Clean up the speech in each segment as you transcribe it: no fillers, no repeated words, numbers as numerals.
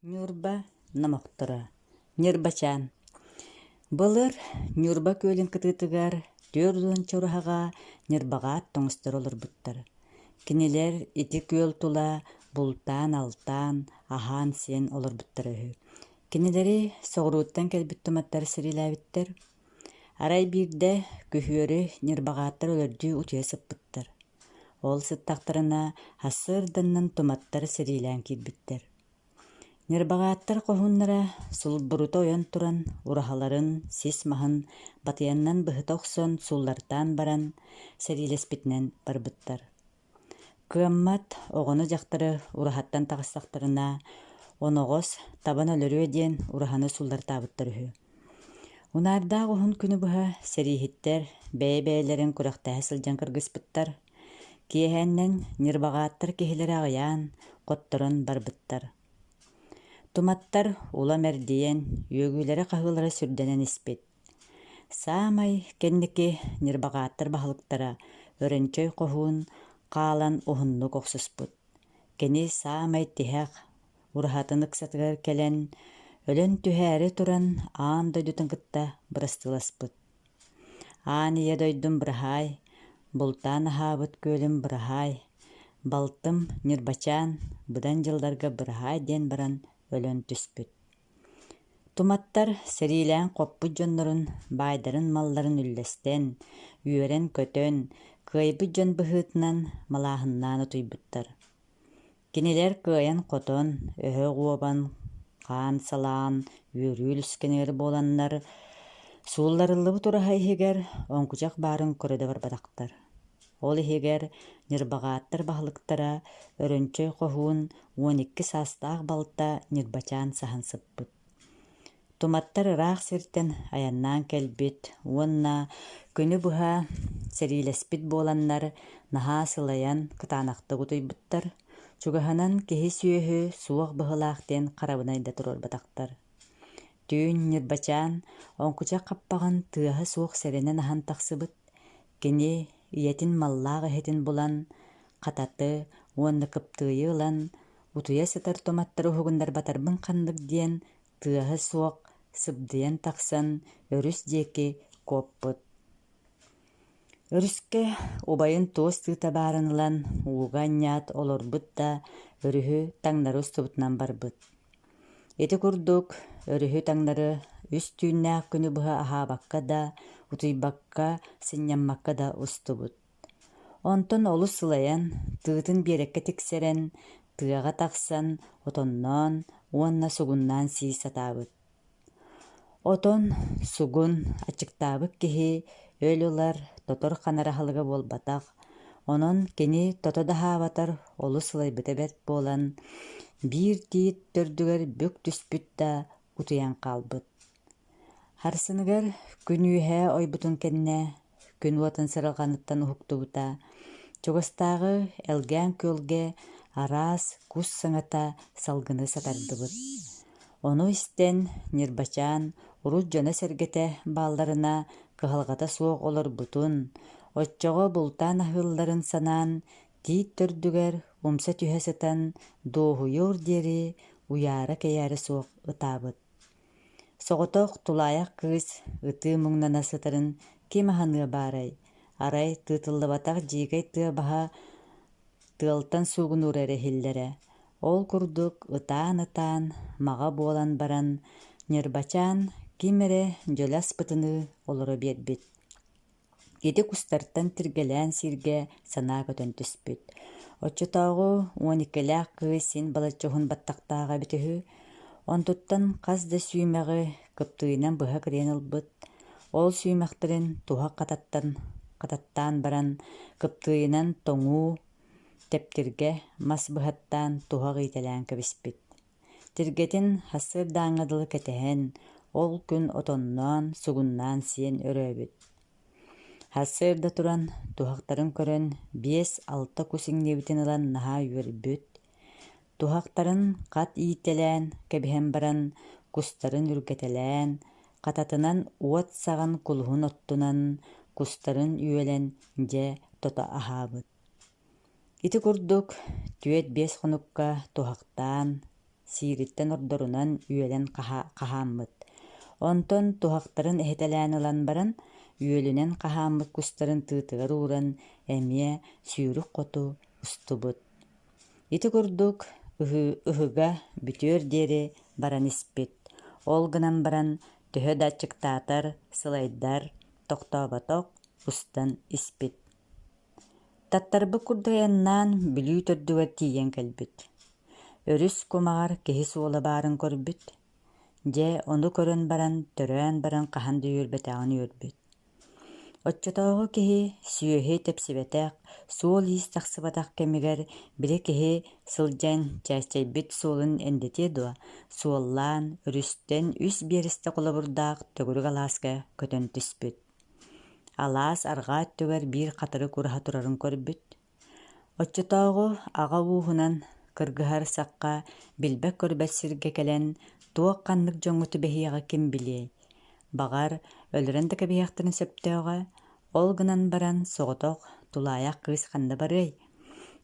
Ньурба номохторо Ньырбачаан Былыр Ньурба күөлүн кытыытыгар 40 ураһаҕа ньырбаҕаат тоҥустар олорбуттар. Кинилэр ити күөл тула бултаан-алтаан, аһаан-сиэн олорбуттара үһү. Кинилэри соҕурууттан кэлбит туматтар сэриилээбиттэр. Арай биирдэ күһүөрү ньырбаҕааттар өлөрдүү утуйа сыппыттар. Ол сыттахтарына сарсыарданан туматтар сэриилээн киирбиттэр. Ньырбаҕааттар хоһууннара сулбурута ойон туран ураһаларын сис маһын батыйаннан быһыта охсон сууллартаан баран сэриилэспитинэн барбыттар. Кыаммат оҕону-дьахтары ураһаттан таҕыстахтарына оноҕос табан өлөрүө диэн ураһаны сууллартаабыттар үһү. Унаардаах уһун күнү быһа сэрииһиттэр бэйэ-бэйэлэрин күрэхтэһэ сылдьан кыргыспыттар. Киэһээннэн ньырбаҕааттар киһилэрэ аҕыйаан, хотторон барбыттар. Туматтар улам эрдийэн, үөгүүлэрэ-хаһыылара сүрдэнэн испит. Саамай кэнники ньырбаҕааттар баһылыктара Өрөнчөй хоһуун хаалан уһуннук охсуспут. Кини саамай тиһэх ураһатын ыксатыгар кэлэн, өлөн түһээри туран аан дойдутун кытта бырастыыласпыт. Аан ийэ дойдум быраһаай, бултаан аһаабыт күөлүм быраһаай, балтым Ньырбачаан быдан дьылларга быраһаай диэн баран өлөн түспүт. Туматтар сэриилээн хоппут дьоннорун баайдарын-малларын үллэстэн, үөрэн-көтөн, кыайбыт дьон быһыытынан малааһыннаан утуйбуттар. Кинилэр кыайан-хотон, өһөх уобан, хаан салаан, үөрүү үлүскэнигэр буоланнар, суулларыллыбыт ураһа иһигэр оҥкучах баарын көрө да барбатахтар. Ол иһигэр ньырбаҕааттар баһылыктара Өрөнчөй хоһуун 12 саастаах балта Ньырбачаан саһан сыппыт. Туматтар ыраах сиртэн айаннаан кэлбит уонна күнү быһа сэриилэспит буоланнар наһаа сылайан кытаанахтык утуйбуттар, чугаһынан киһи-сүөһү суох быһыылаах диэн харабынай да туруорбатахтар. Түүн Ньырбачаан оҥкучах хаппаҕын тыаһа суох сэрэнэн аһан тахсыбыт, кини ийэтин маллаах эһэтин булан, хататы уонна кыптыыйы ылан, утуйа сытар туматтары уһугуннарбатарбын ханнык диэн тыаһа суох сыбдыйан тахсан өрүс диэки куоппут. Өрүскэ убайын туос тыыта баарын ылан ууга анньаат олорбут да өрүһү таҥнары устубутунан барбыт. Ити курдук өрүһү таҥнары үс түүннээх күнү быһа аһаабакка да, утуйбакка, сынньаммакка да устубут. Онтон олус сылайан, тыытын биэрэккэ тиксэрэн, тыаҕа тахсан отонноон уонна сугуннаан сии сатаабыт. Отон, сугун, аччыктаабыт киһи өл ылар, тотор-ханар аһылыга буолбатах, онон кини тото да аһаабатар олус сылайбыта бэрт буолан, биир тиит төрдүгэр бүк түспүт да утуйан хаалбыт. Харсыныгар күн үөһэ ойбутун кэннэ күн уотун сыралҕаныттан уһуктубута, чугастааҕы Элгээн күөлгэ араас кус саҥата салгыны сатардыбыт. Ону истэн Ньырбачаан урут дьоно-сэргэтэ баалларына кыһалҕата суох олорбутун, оччоҕо бултаан аһыылларын санаан тиит төрдүгэр умса түһэ сытан дуоһуйуор диэри уйаара-кэйээрэ суох ытаабыт. Соҕотох тулаайах кыыс ытыы муҥнана сытарын ким аһыныа баарай, арай тыытыллыбатах дьиикэй тыа баһа тыалтан суугунуура эрэ иһиллэрэ. Ол курдук ытаан-ытаан, маҕа буолан баран, Ньырбачаан ким эрэ дьөлө аспытыныы олоро биэрбит. Ити кустартан тиргэлээн сииргэ санаа көтөн түспүт. Оччотооҕу 12-лээх кыыс син балачча уһун баттахтааҕа эбитэ үһү. Онтуттан хас да сүүмэҕи кыптыыйынан быһа кырыйан ылбыт. Ол сүүмэхтэрин туһах хататтан хататтаан баран кыптыыйынан тоҥуу тэптиргэ мас быһаттаан туһах иитэлээн кэбиспит. Тиргэтин сарсыардааҥҥа дылы кэтэһэн, ол күн отонноон, сугуннаан сиэн өрөөбүт. Сарсыарда туран, туһахтарын көрөн, 5-6 кус иҥнибитин ылан наһаа үөрбүт. Туһахтарын хат иитэлээн кэбиһэн баран, кустарын үргэтэлээн, хататынан уот саҕан кулуһун оттунан, кустарын үөлэн дьэ тото аһаабыт. Ити курдук 4-5 хонукка туһахтаан, сиириттэн ордорунан үөлэн хаһааммыт. Онтон туһахтарын эһитэлээн ылан баран, үөлүнэн хаһааммыт кустарын тыытыгар ууран, эмиэ сүүрүк хоту устубут. Ити курдук ыһыга бүтүөр диэри баран испит. Ол гынан баран төһө да аччыктаатар, сылайдар, тохтооботох, устан испит. Таттарбыт курдук айаннаан Бүлүү төрдүгэр тиийэн кэлбит. Өрүс кумаҕар киһи суола баарын көрбүт. Дьэ, ону көрөн баран, төрөөн баран хаһан да үөрбэтэҕин үөрбүт. Оччотооҕу киһи сүөһү тэпсибэтэх, суол-иис тахсыбатах кэмигэр били киһи сылдьан чээччэйбит суолун эндэтиэ дуо, суоллаан, өрүстэн үс биэрэстэ холобурдаах төгүрүк алааска көтөн түспүт. Алаас арҕаа өттүгэр биир хатырык ураһа турарын көрбүт. Оччотооҕу аҕа ууһунан кыргыһар сахха билбэт-көрбөт сиргэ кэлэн туох-ханнык дьоҥҥо түбэһиэҕэ ким билиэй. Баҕар, өлөрөн да кэбиһиэхтэрин сөптөөҕө, ол гынан баран соҕотох, тулаайах кыыс ханна барыай?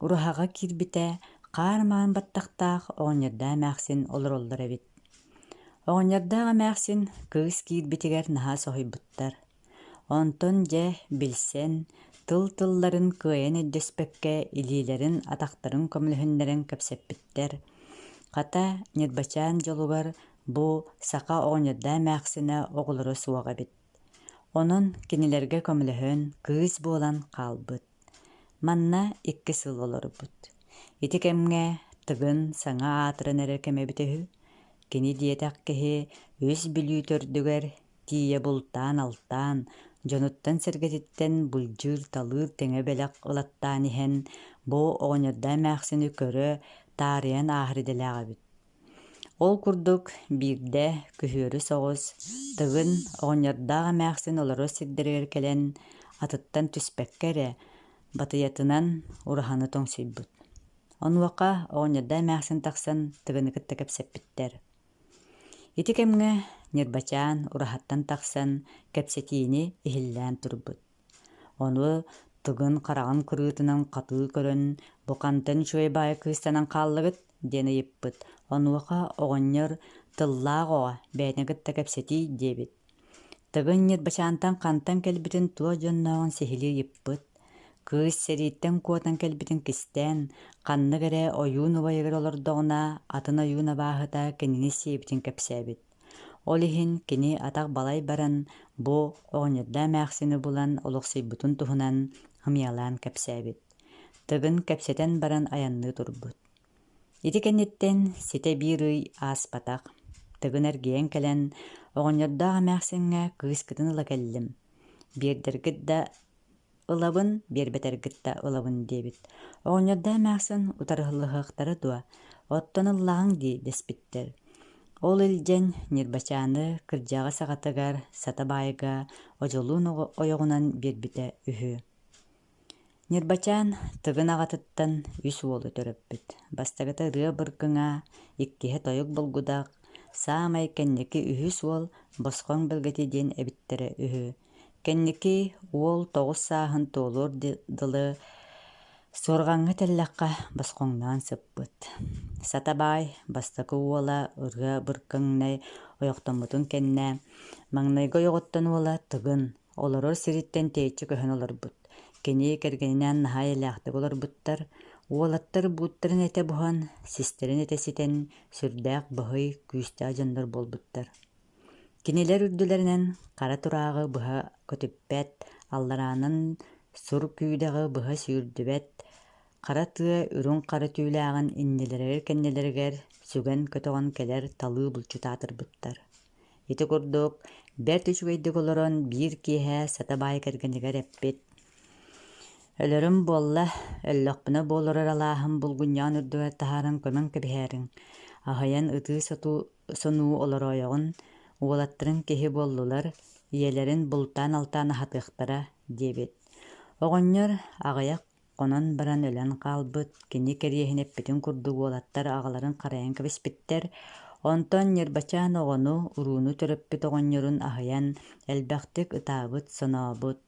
Ураһаҕа киирбитэ, хаар маҥан баттахтаах оҕонньордоох эмээхсин олороллор эбит. Оҕонньордоох эмээхсин кыыс киирбитигэр наһаа соһуйбуттар. Онтон дьэ билсэн, тыл-тылларын кыайан өйдөспөккө илиилэрин, атахтарын көмөлөһүннэрэн кэпсэппиттэр. Хата, Ньырбачаан дьолугар бу саха оҕонньордоох эмээхсинэ оҕолоро суох эбит. Онон кинилэргэ көмөлөһөн, кыыс буолан хаалбыт. Манна 2 сыл олорбут. Ити кэмҥэ Тыгын саҥа аатыран эрэр кэмэ эбитэ үһү. Кини диэтэх киһи үс Бүлүү төрдүгэр тиийэ бултаан-алтаан, дьонуттан-сэргэтиттэн былдьыыр-талыыр тэҥэ бэлэх ылаттаан иһэн, бу оҕонньордоох эмээхсини көрө, таарыйан ааһар идэлээх эбит. Ол курдук биирдэ күһүөрү соҕус Тыгын оҕонньордоох эмээхсин олорор сирдэригэр кэлэн атыттан түспэккэ эрэ батыйатынан ураһаны тоҥсуйбут. Онуоха оҕонньордоох эмээхсин тахсан Тыгыны кытта кэпсэппиттэр. Ити кэмҥэ Ньырбачаан ураһаттан тахсан кэпсэтиини иһиллээн турбут. Ону Тыгын хараҕын кырыытынан хатыы көрөн, «Бу хантан үчүгэй баайы кыыстанан хааллыгыт?» диэн ыйыппыт. Онуоха оҕонньор «Тыллаах оҕо, бэйэтин кытта кэпсэтиий» диэбит. Тыгын Ньырбачаантан хантан кэлбитин туох дьоннооҕун сиһилии ыйыппыт. Кыыс сэрииттэн куотан кэлбитин кистээн, ханнык эрэ ойуун убайыгар олордоҕуна, атын ойуун абааһыта кинини сиэбитин кэпсээбит. Ол иһин кини атах балай баран бу оҕонньордоох эмээхсини булан олохсуйбутун туһунан ымыйалаан кэпсээбит. Тыгын кэпсэтэн баран айанныы турбут. Ити кэнниттэн ситэ биир ый ааспатах. Тыгын эргийэн кэлэн оҕонньордоох эмээхсиҥҥэ кыыскытын ыла кэллим. Биэрдэргит да ылабын, биэрбэтэргит да ылабын диэбит. Оҕонньордоох эмээхсин утарылаһыахтара дуо, оттон ыллаҕыҥ дии дэспиттэр. Ол илдьэн Ньырбачааны кырдьаҕас аҕатыгар Сата баайга одьулуун ойоҕунан биэрбитэ үһү. Ньырбачаан Тыгын аҕатыттан үс уолу төрөппүт. Бастакыта Ырыа Быргыҥа, иккиһэ Тойук Булгудах, саамай кэнники үһүс уол Босхоҥ Бэлгэтий диэн эбиттэрэ үһү. Кэнники уол 9 сааһын туолуор дылы суорҕаҥҥа тэллэххэ босхоҥноон сыппыт. Сата баай бастакы уола Ырыа Быркыҥнай ойохтоммутун кэннэ маҥнайгы ойоҕуттан уола Тыгын олорор сириттэн тэйиччи көһөн олорбут. Кини кэргэнинээн наһаа эйэлээхтик олорбуттар. Уолаттар бууттарын этэ буһан, систэрин этэ ситэн, сүрдээх баһый, күүстээх дьоннор буолбуттар. Кинилэр үрдүлэринэн хара турааҕы быһа көтүппэт, аллараанан сур күүдэҕи быһа сүүрдүбэт, хара тыа үрүҥ хара түүлээҕин иннилэригэр-кэннилэригэр сүгэн-көтөҕөн кэлэр талыы булчут аатырбыттар. Ити курдук, бэрт үчүгэйдик олорон биир киэһэ Сата баай кэргэнигэр эппит: «Өлөрүм буолла, өллөхпүнэ бу олорор алааһым булгунньаҕын үрдүгэр таһааран көмөн кэбиһээриҥ, аһыйан ытыы-сотуу сонуу олороойоҕун, уолаттарыҥ киһи буоллулар, ийэлэрин бултаан-алтаан аһатыахтара» диэбит. Оҕонньор аҕыйах хонон баран өлөн хаалбыт, кини кэриэһин эппитин курдук уолаттар аҕаларын харайан кэбиспиттэр. Онтон Ньырбачаан оҕону, урууну төрөппүт оҕонньорун аһыйан, элбэхтик ытаабыт, сонообут.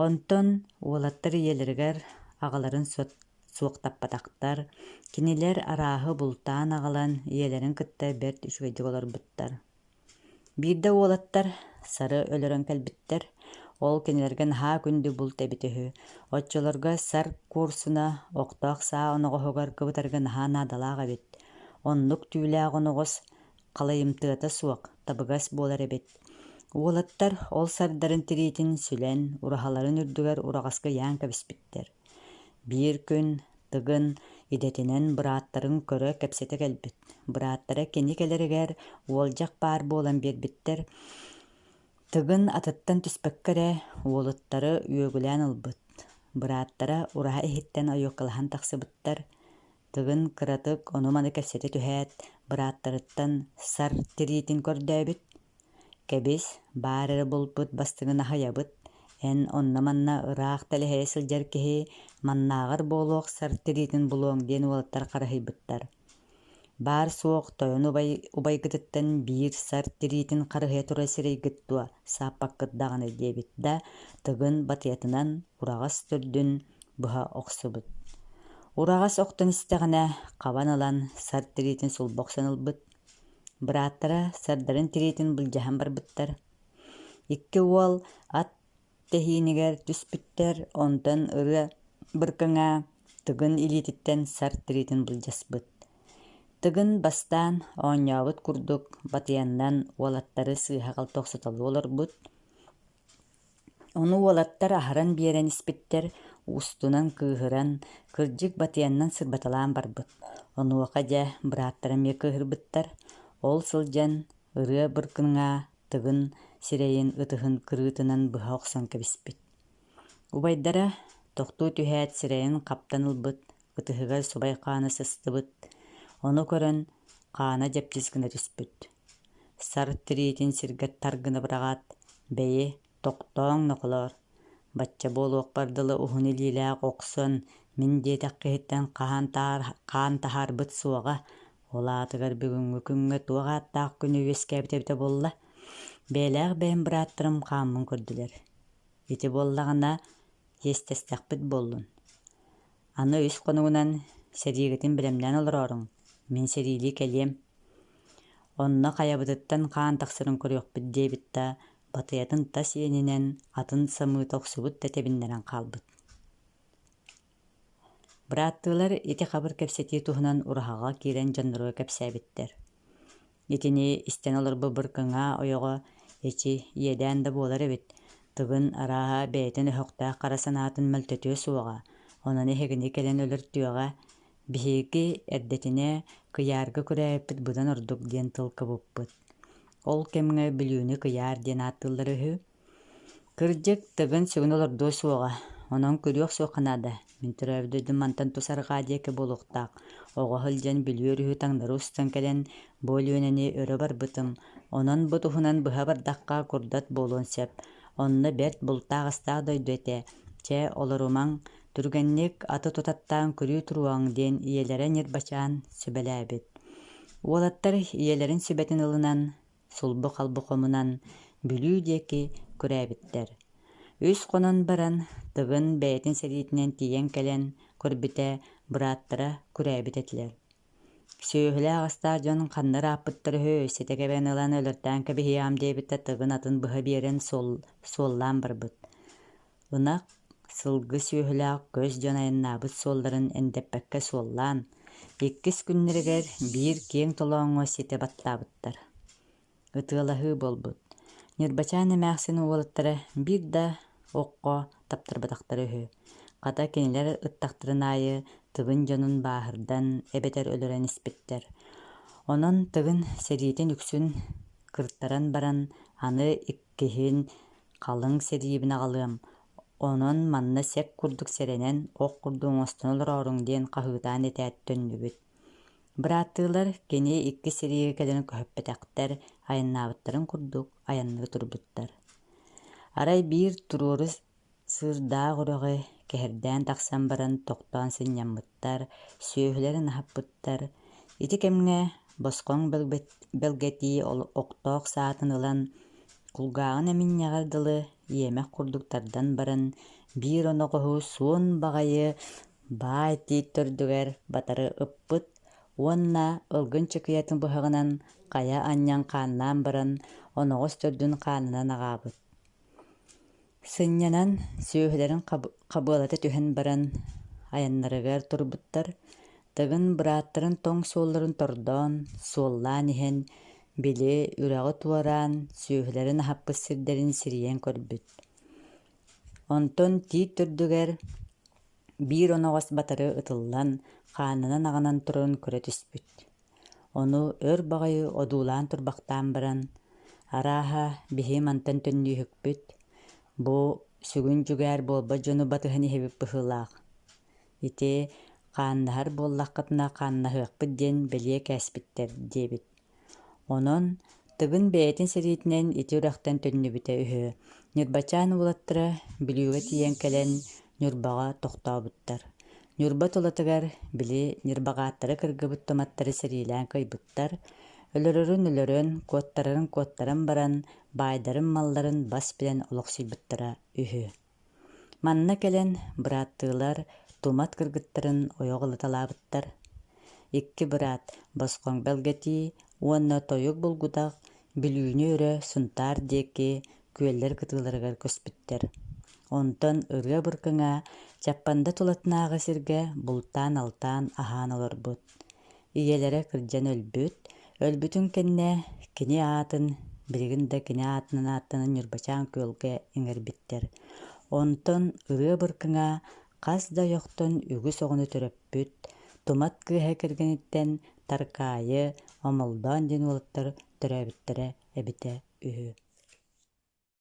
Онтон уолаттар ийэлэригэр аҕаларын сот суохтаппатахтар, кинилэр арааһы бултаан аҕалан ийэлэрин кытта бэрт үчүгэйдик олорбуттар. Биирдэ уолаттар сары өлөрөн кэлбиттэр, ол кинилэргэ наһаа күндү булт эбитэ үһү. Оччолорго сар куурсуна охтоох саа оноҕоһугар кыбытарга наһаа наадалаах эбит. Оннук түүлээх оноҕос халайымтыата суох, табыгас буолар эбит. Уолаттар ол сардарын тириитин сүлэн, ураһаларын үрдүгэр ураҕаска ыйаан кэбиспиттэр. Биир күн Тыгын идэтинэн бырааттарын көрө кэпсэтэ кэлбит. Бырааттара кини кэлэригэр уолдьах баар буолан биэрбиттэр. Тыгын атыттан түспэккэ эрэ уолуттары үөгүлээн ылбыт. Бырааттара ураһа иһиттэн ойуоккалаһан тахсыбыттар. Тыгын кыратык ону-маны кэпсэтэ түһээт, бырааттарыттан сар тириитин көрдөөбүт. Кэбис, баар эрэ булпут бастыҥын аһыйабыт, эн онно-манна ыраах тэлэһийэ сылдьар киһи маннааҕар буолуох сар тириитин булуоҥ диэн уолаттар харыһыйбыттар. Баар-суох тойон убай убайгытыттан биир сар тириитин харыһыйа турар сирэйгит дуо, сааппаккыт даҕаны диэбит да, Тыгын батыйатынан ураҕас төрдүн быһа охсубут. Ураҕас охтон истэҕинэ хабан ылан сар тириитин сулба охсон ылбыт. Бырааттара сардарын тириитин былдьаһан барбыттар. Икки уол ат тэһиинигэр түспүттэр, онтон ырыа быркыҥа Тыгын илиититтэн сар тириитин былдьаспыт. Тыгын бастаан оонньообут курдук батыйаннан уолаттары сыыһа-халты охсуталыы олорбут. Ону уолаттар аһаран биэрэн испиттэр, устунан кыыһыран, кырдьык батыйаннан сырбаталаан барбыт. Онуоха дьэ бырааттара эмиэ кыыһырбыттар. Ол сылдьан ырыа быркыҥаа Тыгын сирэйин ытыһын кырыытынан быһа охсон кэбиспит. Убайдара тохтуу түһээт сирэйин хаптан ылбыт, ытыһыгар субай хаана сыстыбыт. Ону көрөн хаана дьэптис гына түспүт. Сар тириитин сиргэ тар гына быраҕаат, бэйи, тохтооҥ нохолоор, бачча буолуохпар дылы уһун илиилээх охсон, мин диэтэх киһиттэн хаан, хаан таһаарбыт суоҕа, ол аатыгар бүгүҥҥү күҥҥэ туох ааттаах күнү үөскээбит эбитэ буолла? Бэйэлээх бэйэм бырааттарым хааммын көрдүлэр. Ити буоллаҕына, иэстэстэхпит буоллун. Аны үс хонугунан сэриигитин бэлэмнээн олорооруҥ, мин сэриилии кэлиэм. Онно хайабытыттан хаан тахсарын көрүөхпүт диэбит да, батыйатын тас иэнинэн атын самыыта охсубут да тэбиннэрэн хаалбыт. Бырааттыылар ити хабыр кэпсэтии туһунан ураһаҕа киирэн дьонноругар кэпсээбиттэр. Итини истэн олорбут Быркыҥаа ойоҕо эчи иэдээн да буолар эбит, Тыгын арааһа бэйэтин өһөхтөөх хара санаатын мөлтөтүө суоҕа, онон эһигини кэлэн өлөртүөҕэ, биһиги эрдэтинэ кыйаарга күрээбиппит быдан ордук диэн тыл кыбыппыт. Ол кэмҥэ Бүлүүнү кыйаар диэн ааттыыллара үһү. Кырдьык, Тыгын сүгүн олордуо суоҕа, онон күрүөх суохха наада. Мин төрөөбүт дойдум мантан тус арҕаа диэки буолуохтаах. Оҕо сылдьан Бүлүү өрүһү таҥнары устан кэлэн, бу Өлүөнэни өрө барбытым. Онон бу туһунан быһа бардахха курдат буолуон сөп. Онно бэрт бултаах-астаах дойду этэ. Чэ, олорумаҥ, түргэнник аты тутаттаан күрүү туруоҥ диэн ийэлэрэ Ньырбачаан сүбэлээбит. Уолаттар ийэлэрин сүбэтин ылынан, сулбу-халбы хомунан Бүлүү диэки күрээбиттэр. Үс хонон баран Тыгын бэйэтин сэриитинэн тиийэн кэлэн көрбүтэ бырааттара күрээбит этилэр. Сүөһүлээх-астаах дьон ханна ырааппыттар үһү, ситэ кэбэн ылан өлөртөөн кэбиһиэҕим диэбитэ Тыгын атын быһа биэрэн суол, суоллаан барбыт. Ынах, сылгы сүөһүлээх көс дьон айаннаабыт суолларын эндэппэккэ суоллаан, иккис күннэригэр биир киэҥ толооҥҥо ситэ баттаабыттар. Ытыалаһыы буолбут. Ньырбачаан эмээхсин уолаттара биир да окко таптарбатахтара үһү. Хата кинилэр ыттахтарын аайы Тыгын дьонун бааһырдан эбэтэр өлөрөн испиттэр. Онон Тыгын сэриитин үксүн кыртаран баран аны иккиһин халыҥ сэриибин аҕалыам, онон манна сэк курдук сэрэнэн, ох курдук оҥостон олорооруҥ диэн хаһыытаан этээт төннүбүт. Бырааттыылар кини икки сэриигэ кэлэн көһүппэтэхтэр, айаннаабыттарын курдук айанныы турбуттар. Арай биир туруору сыырдаах үрэҕи кэһэрдээн тахсан баран тохтоон сынньаммыттар, сүөһүлэрин аһаппыттар. Ити кэмҥэ босхоҥ бэлгэтии охтоох саатын ылан, кулгааҕын эминньэҕэр дылы иэмэх курдук тардан баран, биир оноҕоһу суон баҕайы Баай тиит төрдүгэр батары ыппыт уонна ылгын чыкыйатын быһаҕынан хайа анньан хааннаан баран оноҕос төрдүн хаанынан аҕаабыт. Сынньанан, сүөһүлэрин хабыалата түһэн баран, айаннарыгар турбуттар, Тыгын бырааттарын тоҥ суолларын тордоон, суоллаан иһэн, били үрэҕи туораан, сүөһүлэрин аһаппыт сирдэрин сирийэн көрбүт. Онтон тиит төрдүгэр биир оноҕос батары ытыллан, хаанынан аҕанан турарын көрө түспүт. Ону өр баҕайы одуулаан турбахтаан баран, арааһа, биһи мантан төннүүһүкпүт, бу сүгүн дьүгээр буолбат дьону батыһан иһэбит быһыылаах. Ити хааннаһар буоллаххытына хааннаһыахпыт диэн бэлиэ кээспиттэр диэбит. Онон Тыгын бэйэтин сэриитинэн ити үрэхтэн төннүбүтэ үһү. Ньурбачаан уолаттара Бүлүүгэ тиийэн кэлэн Ньурбаҕа тохтообуттар. Ньурба тулатыгар били ньырбаҕааттары кыргыбыт туматтары сэриилээн кыайбыттар, өлөрөрүн өлөрөн, куоттарарын куоттаран баран баайдарын малларын бас билэн олохсуйбуттара үһү. Манна кэлэн бырааттыылар тумат кыргыттарын ойох ылыталаабыттар. Икки быраат Босхоҥ Бэлгэтии уонна Тойук Булгутах Бүлүүнү өрө Сунтаар диэки күөллэр кытыыларыгар көспүттэр. Онтон Ырыа Быркыҥа Чаппанда тулатынааҕы сиргэ бултаан-алтаан аһаан олорбут. Ийэлэрэ кырдьан өлбүт, өлбүтүн кэннэ кини аатын билигин да кини аатынан ааттанан Ньурбачаан күөлгэ иҥэрбиттэр. Онтон Ырыа Быркыҥа хас да ойохтон үгүс оҕону төрөппүт, Тумат кыыһа кэргэниттэн Таркаайы, Омолдоон диэн уолаттар төрөөбүттэрэ эбитэ үһү.